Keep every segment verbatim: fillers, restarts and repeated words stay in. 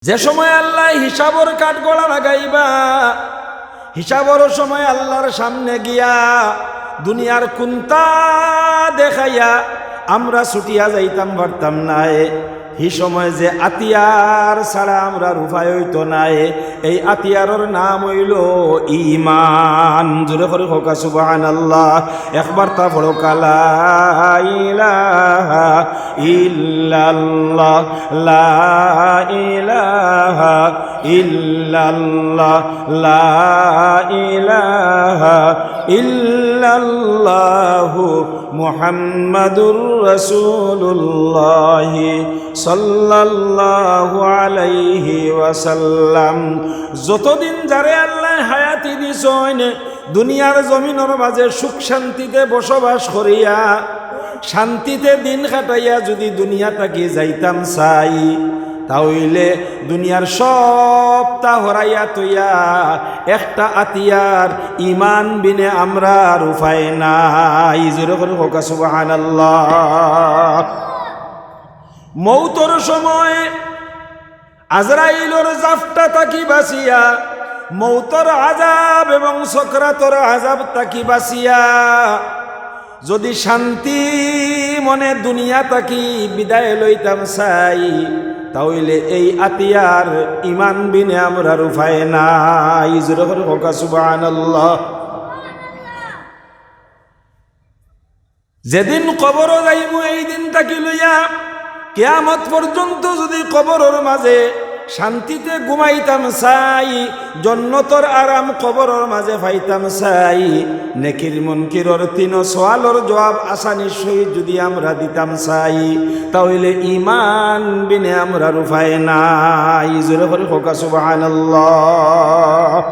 যে সময় আল্লায় হিসাবর কাঠগড়া লাগাইবা, হিসাবর সময় আল্লার সামনে গিয়া দুনিয়ার কুন্তা দেখাইয়া আমরা ছুটিয়া যাইতাম পারতাম নায়। হি সময় যে আতিয়ার ছাড়া আমরার উপায় অইতো নায়, এই আতিয়ারর নাম অইলো ইমান। জোরে করি কউক্কা সুবহানাল্লাহ। একবার তা পড়ো, লা ইলাহা ইল্লাল্লাহ, লা ইলাহা ইল্লাল্লাহ, লা ইলাহা ইল্লাল্লাহু মুহাম্মাদুর রাসূলুল্লাহ সাল্লাল্লাহু আলাইহি ওয়াসাল্লাম। যতদিন যারে আল্লায় হায়াতি দিছইন, দুনিয়ার জমিনর মাঝে সুখ শান্তিতে বসবাস করিয়া, শান্তিতে দিন কাটাইয়া যুদি দুনিয়া থাকি যাইতাম চাই, তা অইলে দুনিয়ার সবতা হরাইয়া থইয়া একটা আতিয়ার ইমান বিনে আমরার উপায় নাই। জোরে করি কউক্কা সুবহানাল্লাহ। মউতর সময় আজরাইলর জাপটা থাকি বাচিয়া, মউতর আযাব এবং সকরাতর আযাব থাকি বাচিয়া যুদি শান্তি মনে দুনিয়া থাকি বিদায় লইতাম চাই, তা অইলে এই আতিয়ার ইমান বিনে আমরার উপায় নাই। জোরে করি কউক্কা সুবহানাল্লাহ। যেদিন কবরো যাইমু, এই দিন থাকি লইয়া কিয়ামত পর্যন্ত যুদি কবরর মাঝে শান্তিতে ঘুমাইতাম চাই, জন্নতর আরাম কবরর মাঝে পাইতাম চাই, নেকির মুনকিরর তিনো সওয়ালর জবাব আসানির সহিত যুদি আমরা দিতাম চাই, তা অইলে ইমান বিনে আমরার উপায় নাই। জোরে করি কউক্কা সুবহানাল্লাহ।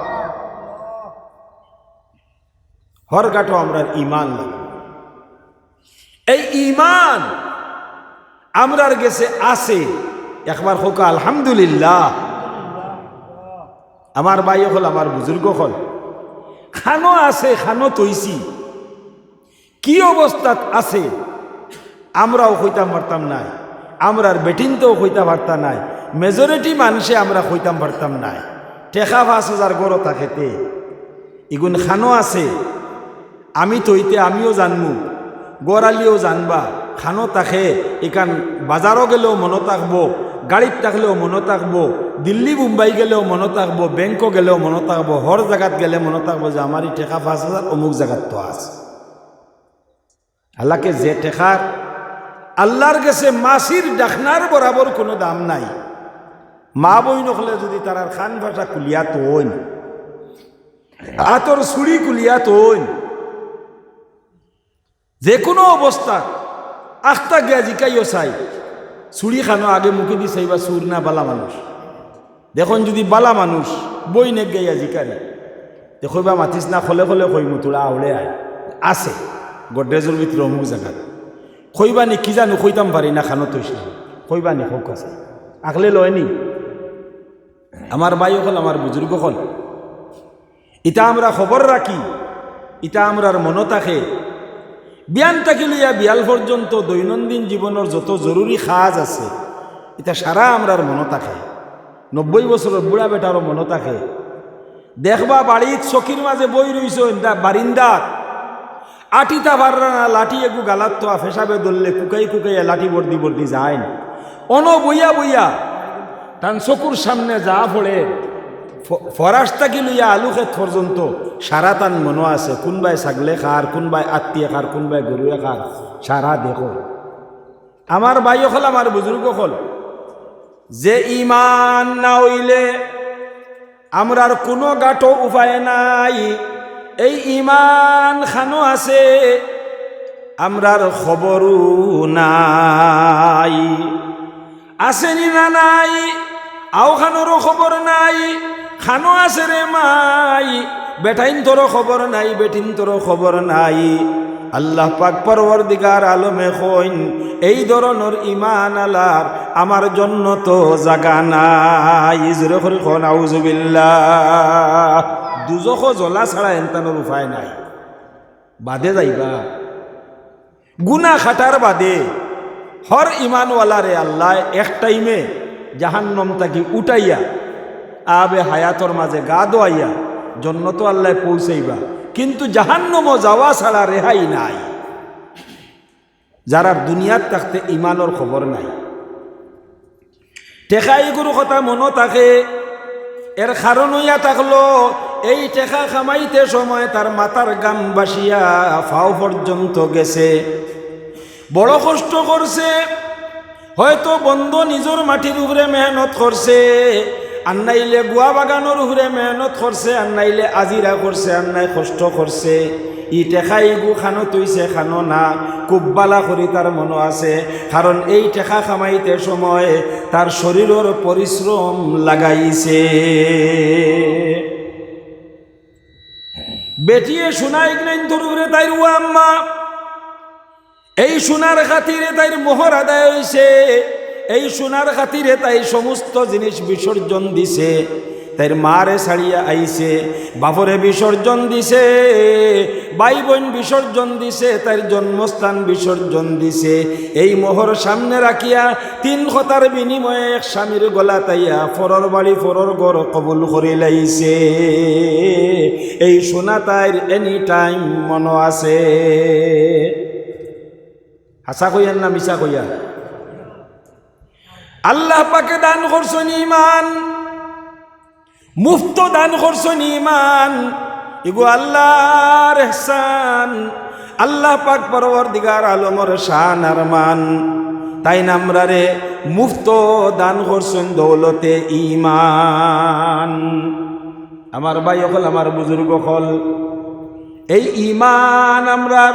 হর গাটো আমরার ইমান লাগে। এই ইমান আমরার গেছে আছে, একবার কউক্কা আলহামদুলিল্লাহ। আমার ভাই অকল, আমার বুজুর্গ অকল, খানো আছে, খানো থইছি, কি অবস্থাত আছে, আমরাও কইতাম পারতাম নায়, আমরার বেটিন্তও কইতা পারতা নায়, majority মানষে আমরা কইতাম পারতাম নায়। টেকা পাঁচ হাজার ঘরো থাকেতে, ইগুন খানো আছে, আমি থইতে আমিও জানমু, ঘরআলিও জানবা, খানো থাকে, ইখান বাজারো গেলেও মনো থাকবো, গাড়িত থাকলেও মনো থাকবো, দিল্লি বোম্বাই গেলেও মনো থাকবো, ব্যাংকো গেলেও মনো থাকবো, হর জাগাত গেলে মনো থাকবো যে আমার ই টেকা পাঁচ হাজার অমুক জাগাত তো আছে। হালাকে যে টেকার আল্লার গেছে মাছির ডাকনার বরাবর কুনু দাম নাই। মা বইন অকলে যুদি তারার কান ফাটা খুলিয়া থইন, আতর চুড়ি খুলিয়া থইন, যেকুনু অবস্থা আখতা গিয়া জিকাইও চাই, চুড়ি খানো আগে মুখেদি চাইবা চুর না বালা মানুষ। দেখইন যুদি বালা মানুষ, বইন এক গাইয়া জিকারে, তে কইবা, "মাতিস না, খলে খলে কইমু, থুড়া আউড়ে আয়, আছে গডরেজর ভিতরে অমুক জাগাত।" কইবা নি, "কি জানু, কইতাম পারি না, খানো থইস না।" কইবা নি, কউক্কা চাই। আখলে লয় নি? আমার ভাই অকল, আমার বুজুর্গ অকল, ইতা আমরা খবর রাখি, ইতা আমরার মনো থাকে। বিয়ান থাকি লইয়া বিয়াল পর্যন্ত দৈনন্দিন জীবনর যত জরুরি কাজ আছে, ইতা সারা আমরার মনো থাকে। নব্বই বছরর বুড়া বেটারও মনো থাকে। দেখবা বাড়িত চকির মাঝে বই রইছইন, দা-, বারিন্দাত আটিতা পাররা না, লাঠি এগু গালাত থোয়া, পেশাবে ধরলে কুকাই কুকাইয়া লাঠি বর্দি বর্দি যাইন। অনো বইয়া বইয়া তান চকুর সামনে যা পড়ে, ফ-, ফরাস থাকি লইয়া আলু খেত পর্যন্ত সারা তান মনো আছে। কুনবায় ছাগলে খার, কুনবায় আত্তিয়ে খার, কুনবায় গরুয়ে খার, সারা দেখো। আমার ভাই অকল, আমার বুজুর্গ অকল, যে ইমান না অইলে আমরার কুনু গাটো উপায় নাই। এই ইমান খানো আছে, আমরার খবরও নাই। আছে নি না নাই, আও খানোরও খবর নাই। খানো আছে রে মাই, বেটাইন্তরও খবর নাই, বেটিন্তরও খবর নাই। আল্লাহ পাক পরওয়ারদিগার আলমে কইন, এই ধরনর ইমান আলার আমার জন্নতো জাগা নাই। জোরে করি কও, নাউজুবিল্লাহ। দুজখো জ্বলা ছাড়া এনতানোর উপায় নাই। বাদে যাইবা। গুনা খাটার বাদে হর ইমানওয়ালারে আল্লায় এক টাইমে জাহান্নম থাকি উঠাইয়া আবে হায়াতর মাঝে গা ধোয়াইয়া জন্নতো আল্লায় পৌঁছাইবা, কিন্তু জাহান্নমো যাওয়া ছাড়া রেহাই নাই। যারার দুনিয়াত থাকতে ইমানর খবর নাই। টেকা ইগুর কথা মনো থাকে, এর কারণ অইয়া থাকলো, এই টেকা কামাইতে সময় তার মাথার ঘাম ভাসিয়া পাও পর্যন্ত গেছে। বড় কষ্ট করছে, হয়তো বন্দো নিজর মাটির উপরে মেহনত করছে, আর নাইলে গুয়া বাগানর উপরে মেহনত করছে, আর নাইলে আজিরা করছে, আর নাই কষ্ট করছে। ই টেকা ইগু খানো থইছে, খানো না, খুব বালা করি তার মনো আছে, কারণ এই টেকা কামাইতে সময় তার শরীরর পরিশ্রম লাগাইছে। বেটিয়ে সোনা ইগনাইন ধরুরে তাইর ও আম্মা, এই সোনার খাতিরে তাইর মোহর আদায় অইছে, এই সোনার খাতিরে তাই সমস্ত জিনিস বিসর্জন দিছে, তাইর মারে ছাড়িয়া আইছে, বাপরে বিসর্জন দিছে, ভাই বইন বিসর্জন দিছে, তাইর জন্মস্থান বিসর্জন দিছে। এই মোহর সামনে রাখিয়া তিন কথার বিনিময়ে এক স্বামীর গলাত আইয়া পরর বাড়ি পরর ঘর কবুল করি লাইছে। এই সোনা তাইর any time মনো আছে। হাছা কইয়ার না মিছা কইয়ার? আল্লাহ পাকে দান করছইন ইমান, মুফতো দান করছইন ইমান। ইগু আল্লাহর এহসান। আল্লাহ পাক পরওয়ারদিগার আলমর শান আর মান। তাইন আমরারে মুফতো দান করছইন দৌলতে ইমান। আমার ভাই অকল, আমার বুজুর্গ অকল, এই ইমান আমরার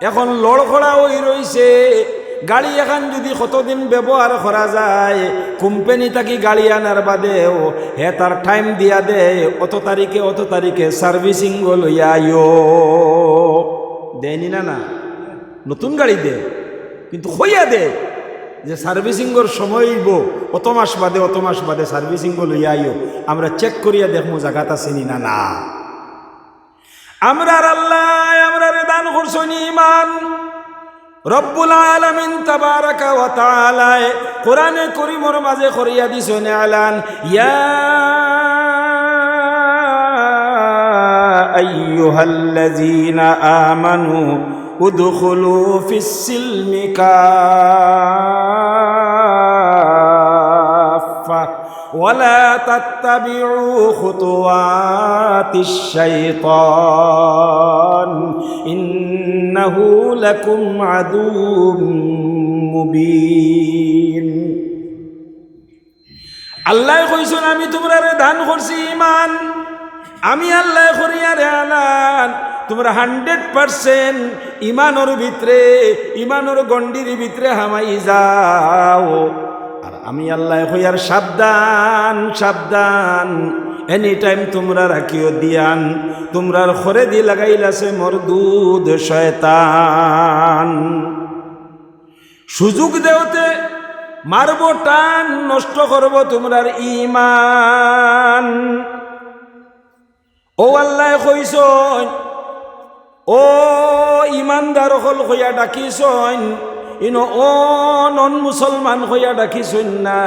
এখন লড়খড়া অই রইছে। গাড়ি এখান যদি কতদিন ব্যবহার করা যায়, কোম্পানি থাকি গাড়ি আনার বাদেও হে তার time দিয়া দেয়, অত তারিখে, অত তারিখে servicing-ও লইয়া আইও। দেয়নি না? না, নতুন গাড়ি দেয়, কিন্তু কইয়া দেয় যে servicing-র সময় অইবো, অত মাস বাদে, অত মাস বাদে servicing-ও লইয়া আইও, আমরা check করিয়া দেখমু জাগাত আছে নি না। না, আমরার আল্লায় আমরারে দান করছইন ইমান। রব্বুল আলামিন তাবারাকা ওয়া তাআলায় কোরআনে করিমর মাঝে করিয়া দিছইন এলান, ইয়া আইয়ুহাল্লাযীনা আমানু উদখুলু ফিস সিলমি কাফফা ওয়ালা তাত্তাবিউ খুতুওয়াতিশ শাইতান, ইন্নাহু লাকুম আদুউম মুবিন। আল্লায় কইছইন, আমি তুমরারে দান করছি ইমান, আমি আল্লায় করিয়ার এলান, তুমরা hundred percent ইমানর ভিতরে, ইমানর গণ্ডির ভিতরে হামাই যাও। আর আমি আল্লায় কইয়ার সাবধান, সাবধান, any time তুমরা রাখিও ধিয়ান, তুমরার খরেদি লাগাইল আছে মরদুদ শয়তান। সুযোগ দেওতে মারবো টান, নষ্ট করবো তুমরার ইমান। অউ আল্লায় কইছইন, ও ইমানদার অকল কইয়া ডাকিছইন, ইনো ও নন মুসলমান কইয়া ডাকিছইন না।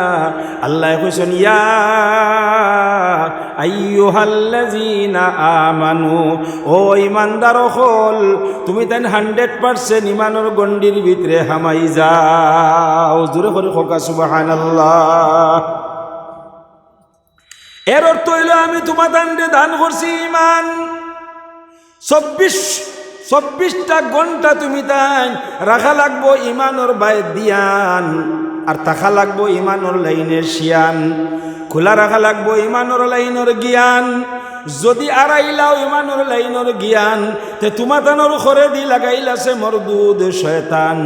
আল্লায় কইছইন, ইয়া আইয়ুহাল্লাযীনা আমানু, ও ইমানদার অকল, তুমি তাইন hundred percent ইমানর গণ্ডির ভিতরে হামাই যাও। জোরে করি কউক্কা সুবহানাল্লাহ। এর অর্থ অইলো, আমি তুমাতানরে দান করছি ইমান। চব্বিশ, চব্বিশটা ঘন্টা তুমিতাইন রাখা লাগবো ইমানর বায় ধিয়ান, আর থাকা লাগবো ইমানর লাইনে শিয়ান, খোলা রাখা লাগবো ইমানর লাইনর জ্ঞান। যদি আরাইলাও ইমানর লাইনর জ্ঞান, তে তুমাতানর খরেদি লাগাইল আছে মরদুদ শয়তান।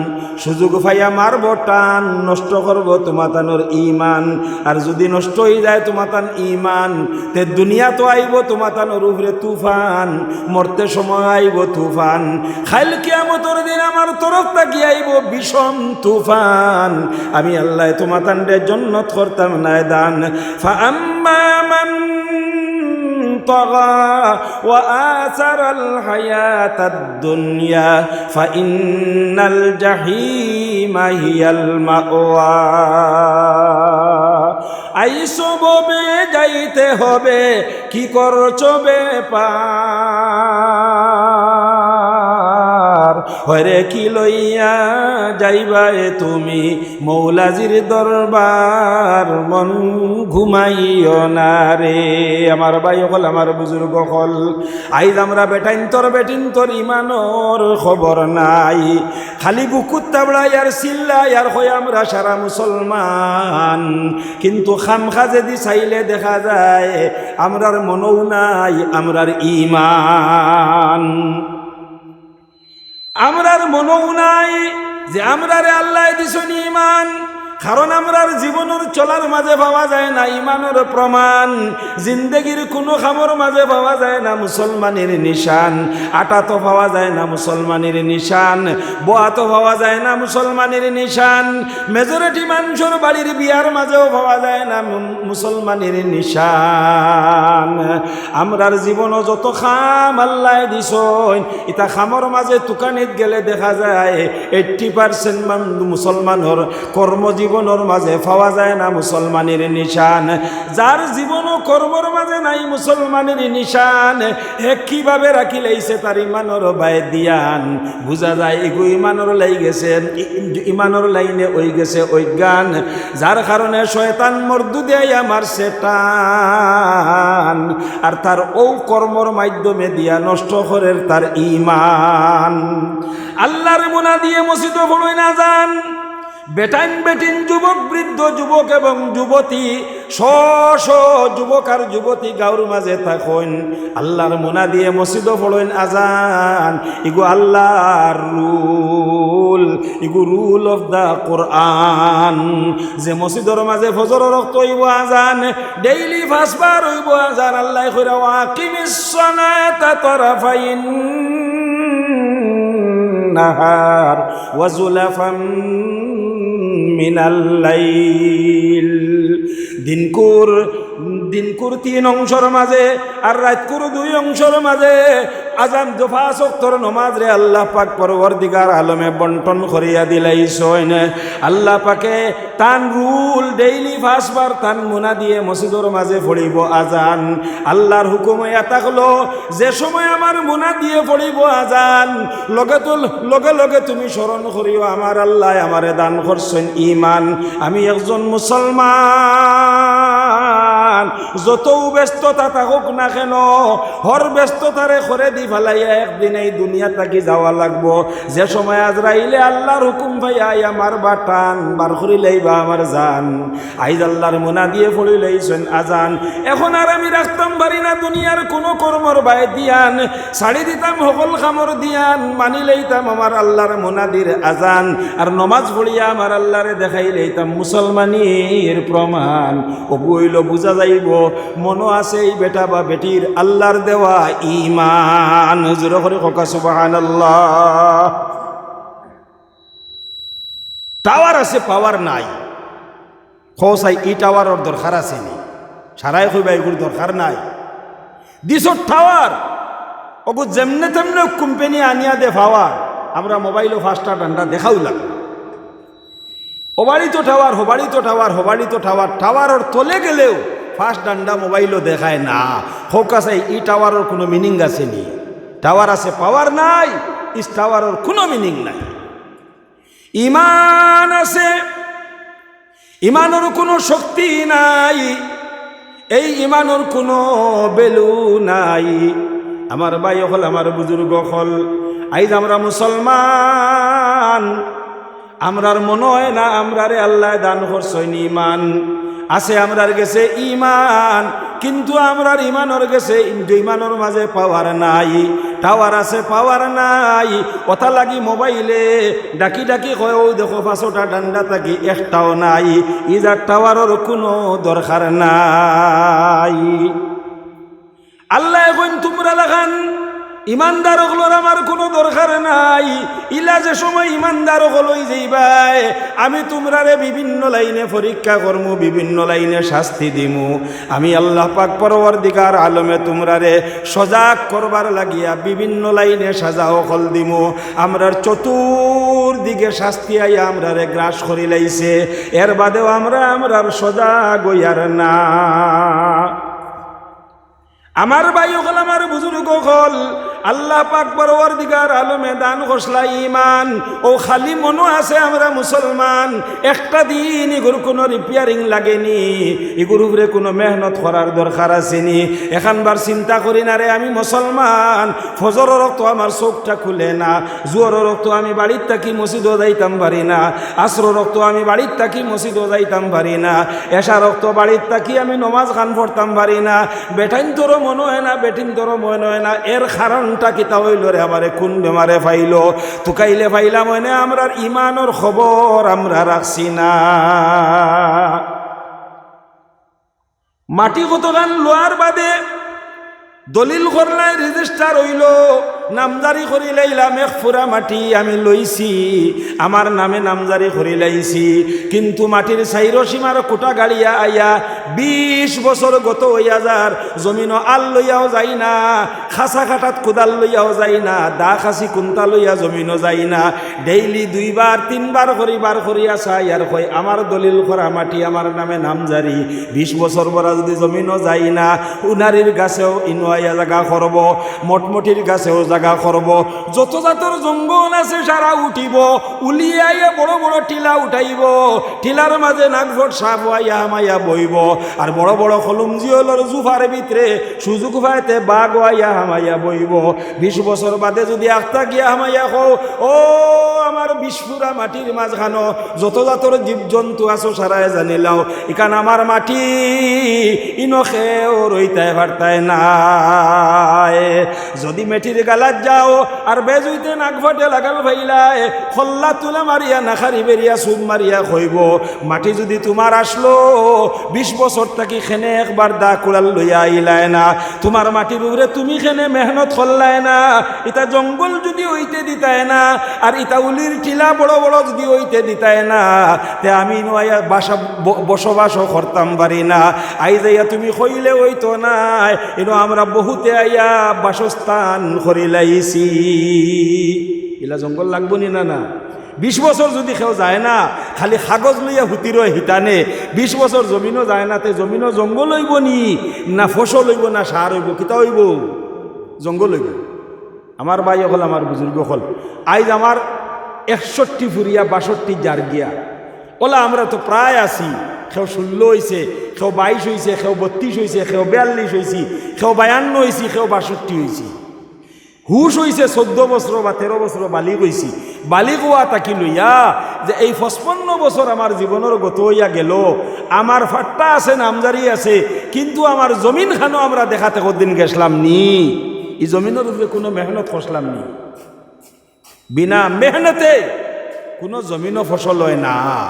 সুযোগ পাইয়া মারবো টান, নষ্ট করবো তুমাতানর ইমান। আর যদি নষ্ট অইযায় তুমাতান ইমান, তে দুনিয়াত আইবো তুমাতানর উপরে তুফান, মরতে সময় আইবো তুফান। কাইল কিয়ামতর দিন আমার তরফ থাকি আইবো বিষম তুফান। আমি আল্লায় তুমাতানরে জন্নত করতাম নায় দান। ফাআম্মা মান তাগা ওয়া আসারাল হায়াতাদ দুনিয়া ফাইন্নাল জাহিমা হিয়াল মাওয়া। আইসো ববে যাইতে হবে, কি করছো ব্যাপার? হরে কি লইয়া যাইবায় তুমি মৌলাজির দরবার, মন ঘুমাইও না রে। আমার ভাই অকল, আমার বুজুর্গ অকল, আইজ আমরা বেটাইন্তর বেটিন্তর ইমানর খবর নাই। খালি বুকুত তাবড়াই আর চিল্লাই আর কই আমরা সারা মুসলমান, কিন্তু খামখা যেদি চাইলে দেখা যায় আমরার মনও নাই আমরার ইমান। আমরার মনও নাই যে আমরারে আল্লায় দিছইন ইমান, কারণ আমরার জীবনর চলার মাঝে পাওয়া যায় না ইমানর প্রমাণ। জিন্দেগির কুনু কামর মাঝে পাওয়া যায় না মুসলমানির নিশান। আটাত পাওয়া যায় না মুসলমানির নিশান, বওয়াত পাওয়া যায় না মুসলমানির নিশান। মেজরিটি মানষর বাড়ির বিয়ার মাঝেও পাওয়া যায় না মু-, মুসলমানির নিশান। আমরার জীবনও যত কাম আল্লায় দিছইন, ইতা কামর মাঝে তুকানিত গেলে দেখা যায় এইট্টি পার্সেন্ট মান-, মুসলমানর কর্মজীবনর মাঝে পাওয়া যায় না মুসলমানির নিশান। যার জীবনও কর্মর মাঝে নাই মুসলমানির নিশান, হে কিভাবে রাখিলাইছে তার ইমানর বায় ধিয়ান? বুঝা যায় ইগু ইমানর লাগি গেছে, ই-, ইমানর লাইনে অইগেছে অজ্ঞান, যার কারণে শয়তান মর্দুদে আইয়া মারছে টান, আর তার অউ কর্মর মাধ্যমে দিয়া নষ্ট করের তার ইমান। আল্লার মুনাদিয়ে মসজিদো পড়ইন আজান, বেটাইন বেটিন, যুবক বৃদ্ধ, যুবক এবং যুবতী, শ শ যুবক আর যুবতী গাউর মাঝে থাকইন, আল্লার মুনাদিয়ে মসজিদো পড়ইন আজান। ইগু আল্লার rule, ইগু rule of the Quran। যে মসজিদর মাঝে ফজরর অক্ত অইবো আজান, daily পাঁচবার অইবো আজান, আল্লায় কইরা, "ওয়া আকিমিস সালাতা তারাফাইন নাহার ওয়া জুলাফাম মিনাল লাইল।" দিনকুর, দিনকুর তিন অংশর মাঝে আর রাইতকুর দুই অংশর মাঝে আজান, দু পাঁচ ওয়াক্তর নমাজরে আল্লাহ পাক পরওয়ারদিগার আলমে বন্টন করিয়া দিলাইছইন। আল্লাহ পাকে তান rule, daily পাঁচবার তান মুনাদিয়ে মসজিদর মাঝে পড়িবো আজান। আল্লার হুকুম অইয়া থাকলো, যে সময় আমার মুনাদিয়ে পড়িবো আজান, লগে তো, লগে লগে তুমি স্মরণ করিও, আমার আল্লায় আমারে দান করছইন ইমান, আমি একজন মুসলমান। যতউ ব্যস্ততা থাকুক না কেন, হর ব্যস্ততারে খরেদি ফালাইয়া একদিন এই দুনিয়া থাকি যাওয়া লাগবো। যে সময় আজরাইলে আল্লার হুকুম পাইয়া আইয়া মারবা টান, বার করিলাইবা আমার জান। আইজ আল্লার মুনাদিয়ে পড়িলাইছইন আজান। এখন আর আমি রাখতাম পারি না দুনিয়ার কুনু কর্মর বায় ধিয়ান, ছাড়ি দিতাম হকল কামর ধিয়ান, মানিলাইতাম আমার আল্লার মুনাদির আজান, আর নমাজ পড়িয়া আমার আল্লারে দেখাইলাইতাম মুসলমানির প্রমাণ। অগু অইলো বুঝা যাইবো মনো আছে ই বেটা বা বেটির আল্লার দেওয়া ইমান। জোরে করি কউক্কা সুবহানাল্লাহ। Tower আছে, power নাই। কও চাই, ই towerর দরকার আছে নি? সারায় কইবা, ইগুর দরকার নাই। দিছো tower, অগু যেমনে তেমনে কোম্পানি আনিয়া দে power। আমরা mobile-ও পাঁচটা ডান্ডা দেখাও লাগে। অবাড়িত tower, হবাড়িত tower, হবাড়িত tower, towerর তলে গেলেও পাঁচ ডান্ডা mobile-ও দেখায় না। কউক্কা চাই, ই towerর কুনু meaning আছে নি? Tower আছে, power নাই, ই towerর কুনু meaning নাই। ইমান আছে, ইমানর কুনু শক্তি নাই, এই ইমানর কুনু value নাই। আমার ভাই অকল, আমার বুজুর্গ অকল, আইজ আমরা মুসলমান, আমরার মনো অয় না আমরারে আল্লায় দান করছইন ইমান। আছে আমরার গেছে ইমান, কিন্তু আমরার ইমানর গেছে, ইমানর মাঝে power নাই। Tower আছে, power নাই। অতা লাগি mobile-এ ডাকি ডাকি কয়, "অউ দেখো, পাঁচটা ডান্ডা থাকি একটাও নাই।" ইজার towerর কুনু দরকার নাই। আল্লায় কইন, তুমরা লাখান ইমানদার অকলর আমার কুনু দরকার নাই। ইলা যে সময় ইমানদার অকল অইযাইবায়, আমি তুমরারে বিভিন্ন লাইনে পরীক্ষা করমু, বিভিন্ন লাইনে শাস্তি দিমু। আমি আল্লাহ পাক পরওয়ারদিগার আলমে তুমরারে সজাগ করবার লাগিয়া বিভিন্ন লাইনে সাজা অকল দিমু। আমরার চতুর্দিকে শাস্তি আইয়া আমরারে গ্রাস করিলাইছে, এর বাদেও আমরা আমরার সজাগ অইয়ার না। আমার ভাই অকল, আমার বুজুর্গ অকল, আল্লাহ পাক পরওয়ারদিগার আলমে দান করছলা ইমান। অউ খালি মনো আছে আমরা মুসলমান, একটা দিন ইগুর কুনু repairing লাগেনি, ইগুর উপরে কুনু মেহনত করার দরকার আছেনি। এখানবার চিন্তা করি না রে, আমি মুসলমান, ফজরর অক্ত আমার চউখটা খুলে না, জোহরর অক্ত আমি বাড়িত থাকি মসজিদো যাইতাম পারি না, আসরর অক্ত আমি বাড়িত থাকি মসজিদো যাইতাম পারি না, এশার অক্ত বাড়িত থাকি আমি নমাজ খান পড়তাম পারি না, বেটাইন্তরও মনো অয় না, বেটিন্তরও মনো অয় না। এর কারণটা কিতা অইলো রে? আমারে কুন বেমারে পাইলো? তুকাইলে পাইলাম অয়নে আমরার ইমানর খবর আমরা রাখছি না। মাটি কতখান লওয়ার বাদে দলিল করলায়, register অইলো, নামজারি করিলাইলাম, এক ফুরা মাটি আমি লইছি, আমার নামে নামজারি করিলাইছি। কিন্তু মাটির চাইরো সীমার খুটা গাড়িয়া আইয়া বিশ বছর গত অইয়া যার, জমিনো আল লইয়াও যাই না, খাসা কাটাত কুদাল লইয়াও যাই না, দা খাসি কুন্তা লইয়া জমিনো যাই না। Daily দুইবার তিনবার করি বার করিয়া চাই আর কয়, "আমার দলিল করা মাটি আমার নামে নামজারি।" বিশ বছর বরা যুদি জমিনো যাই না, উনারির গাছেও ইনো আইয়া জাগা করবো, মটমটির গাছেও জাগা করবো, যত জাতর জঙ্গল আছে সারা উঠিবো, উলিয়ে আইয়া বড় বড় টিলা উঠাইবো, টিলার মাঝে নাগফট সাপ আইয়া হামাইয়া বইবো, আর বড় বড় কলমজিয়লর জুফার ভিতরে সুযোগ পাইতে বাঘ আইয়া হামাইয়া বইবো। বিশ বছর বাদে যুদি আখতা গিয়া হামাইয়া কও, "ও আমার বিশ ফুরা মাটির মাঝখানো যত জাতর জীবজন্তু আছো সারায় জানিলাও, ইখান আমার মাটি, ইনো কেউ রইতায় পারতায় নায়।" যুদি মেটির গালাত যাও আর বেজুইতে নাগফটে লাগাল পাইলায়, খল্লা তুলা মারিয়া নাখারি বেরিয়া সুপ মারিয়া কইবো, "মাটি যুদি তুমার আছলো, বিশ বছর থাকি কেনে একবার দা কুড়াল লইয়া আইলায় না, তুমার মাটির উপরে তুমি কেনে মেহনত করলায় না, ইতা জঙ্গল যুদি অইতে দিতায় না, আর ইতা উলির টিলা বড় বড় যুদি অইতে দিতায় না, তে আমি ইনো আইয়া বাসা ব-, বসবাসও করতাম পারি না।" আইজ আইয়া তুমি কইলে অইতো নায়, ইনো আমরা বহুতে আইয়া বাসস্থান করিলাইছি। ইলা জঙ্গল লাগবো নি না? না, বিশ বছর যুদি কেউ যায় না, খালি কাগজ লইয়া হুতি রয় হিতানে, বিশ বছর জমিনো যায় না, তে জমিনো জঙ্গল অইবো নি, না ফসল অইবো, না সার অইবো, কিতা অইবো? জঙ্গল অইবো। আমার ভাই অকল, আমার বুজুর্গ অকল, আইজ আমার একষট্টি ফুরিয়া বাষট্টি যার গিয়া, অলা আমরা তো প্রায় আছি, কেউ ষোলো অইছে, কেউ বাইশ অইছে, কেউ বত্রিশ অইছে, কেউ বিয়াল্লিশ অইছি, কেউ বায়ান্ন অইছি, কেউ বাষট্টি অইছি। হুশ অইছে চৌদ্দ বছর বা তেরো বছর বালিগ অইছি। বালিগ অওয়া থাকি লইয়া যে এই পঁচপান্ন বছর আমার জীবনর গত অইয়া গেল, আমার ফাট্টা আছে, নামজারি আছে, কিন্তু আমার জমিন খানো আমরা দেখাতে কদিন গেছলাম নি? ই জমিনর উপরে কুনু মেহনত করছলাম নি? বিনা মেহনতে কুনু জমিনো ফসল অয় না।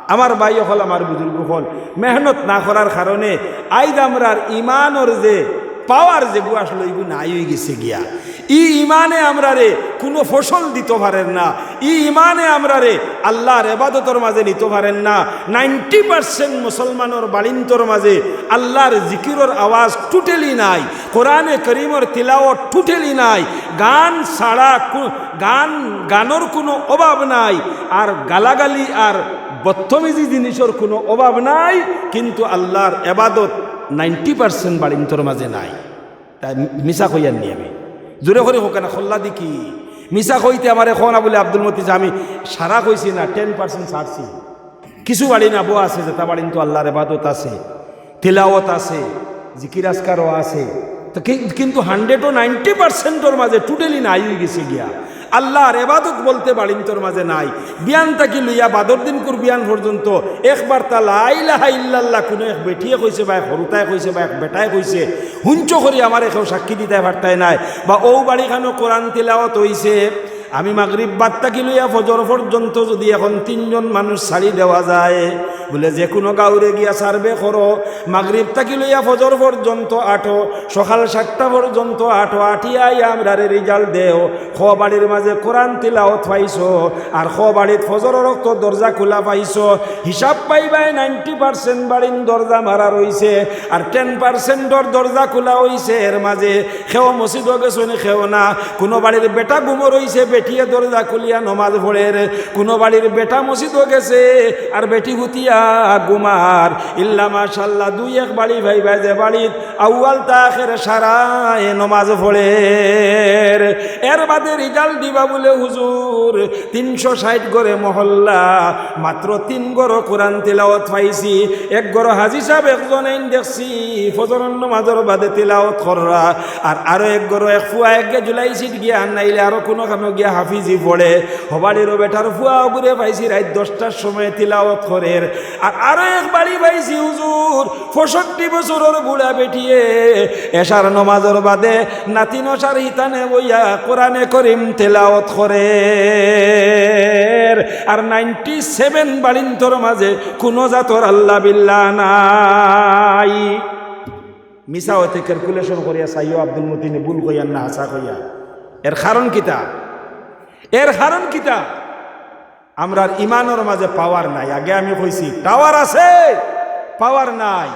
আমার ভাই অকল, আমার বুজুর্গ অকল, মেহনত না করার কারণে আইজ আমরার ইমানর যে power যেগু আছলো, ইগু নাই অইগেছে গিয়া। ই ইমানে আমরারে কুনু ফসল দিতো পারের না। ই ইমানে আমরারে আল্লার এবাদতর মাঝে নিতো পারের না। Ninety percent মুসলমানর বাড়িন্তর মাঝে আল্লার জিকিরর আওয়াজ totally নাই, কোরআনে করিমর তিলাওয়াত totally নাই, গান ছাড়া কু-, গান, গানর কুনু অভাব নাই, আর গালাগালি আর বদতমিজি জিনিসর কুনু অভাব নাই, কিন্তু আল্লার এবাদত ninety percent বাড়িন্তর মাঝে নাই। তাই মিছা কইয়ার নি আমি? জোরে করি কউক্কা না, খল্লাদি কি? মিছা কইতে আমারে কও না বুলে আব্দুল মতি যে আমি সারা কইছি না, ten percent ছাড়ছি। কিছু বাড়িন আবো আছে, যেতা বাড়িন তো আল্লার এবাদত আছে, তিলাওয়াত আছে, জিকির আজকারও আছে, তো কি-, কিন্তু hundred ও ninety percent অর মাঝে totally নাই অইগেছে গিয়া। আল্লার এবাদত বলতে বাড়িন্তর মাঝে নাই। বিয়ান থাকি লইয়া বাদর দিনকুর বিয়ান পর্যন্ত একবারতা লা ইলাহা ইল্লাল্লাহ কুনু এক বেটিয়ে কইছে বা এক হুরুতায় কইছে বা এক বেটায় কইছে, হুনছো করি আমারে কেউ সাক্ষী দিতায় পারতায় নায়। বা অউ বাড়িখানো কোরআন তিলাওয়াত অইছে, আমি মাগরিব বাদ থাকি লইয়া ফজর পর্যন্ত যুদি এখন তিনজন মানুষ ছাড়ি দেওয়া যায়, বুলে, "যেকুনু গাউরে গিয়া survey করো, মাগরিব থাকি লইয়া ফজর পর্যন্ত আটো, সকাল সাতটা পর্যন্ত আটো, আটিয়া আইয়া আমরারে result দেও, ক বাড়ির মাঝে কোরআন তিলাওত পাইছো, আর ক বাড়িত ফজরর অক্ত দরজা খুলা পাইছো।" হিসাব পাইবায়, ninety percent বাড়িন দরজা মারা রইছে, আর ten percent-অর দরজা খুলা অইছে। এর মাঝে কেউ মসজিদো গেছইন, কেউ না। কুনু বাড়ির বেটা ঘুমো রইছে, বেটিয়ে দরজা খুলিয়া নমাজ পড়ের। কুনু বাড়ির বেটা মসজিদো গেছে, আর বেটি হুতিয়া ঘুমার। ইল্লা মাশাআল্লাহ, দুই এক বাড়ি পাইবায় যে বাড়িত আউয়াল তা আখের সারায় নমাজ পড়ের। এর বাদে result দিবা বুলে, "হুজুর, তিনশো ষাইট ঘরে মহল্লা, মাত্র তিন ঘরো কোরআন তিলাওত পাইছি। এক ঘরো হাজি সাব একজনইন দেখছি, ফজরর নমাজর বাদে তিলাওত কররা। আর আরো এক ঘরো এক ফুয়া এক গে জুলাই সিট গিয়া, আর নাইলে আরো কুনু খানো গিয়া হাফিজি পড়ে। হ বাড়িরও বেটার ফুয়া অগুরে পাইছি রাইত দশটার সময় তিলাওত করের। আর আরো এক বাড়ি পাইছি হুজুর, পঁয়ষট্টি বছরর বুড়া বেটিয়ে এশার নমাজর বাদে নাতি নশার হিতানে বইয়া কোরআনে করিম তেলাওত করের।" আর ninety seven বাড়িন্তর মাঝে কুনু জাতর আল্লাহ বিল্লাহ নাই। মিছা অইতে calculation করিয়া চাইও, আব্দুল মতিনে ভুল কইয়ার না হাছা কইয়ার। এর কারণ কিতা? এর কারণ কিতা? আমরার ইমানর মাঝে power নাই। আগে আমি কইছি, tower আছে, power নাই।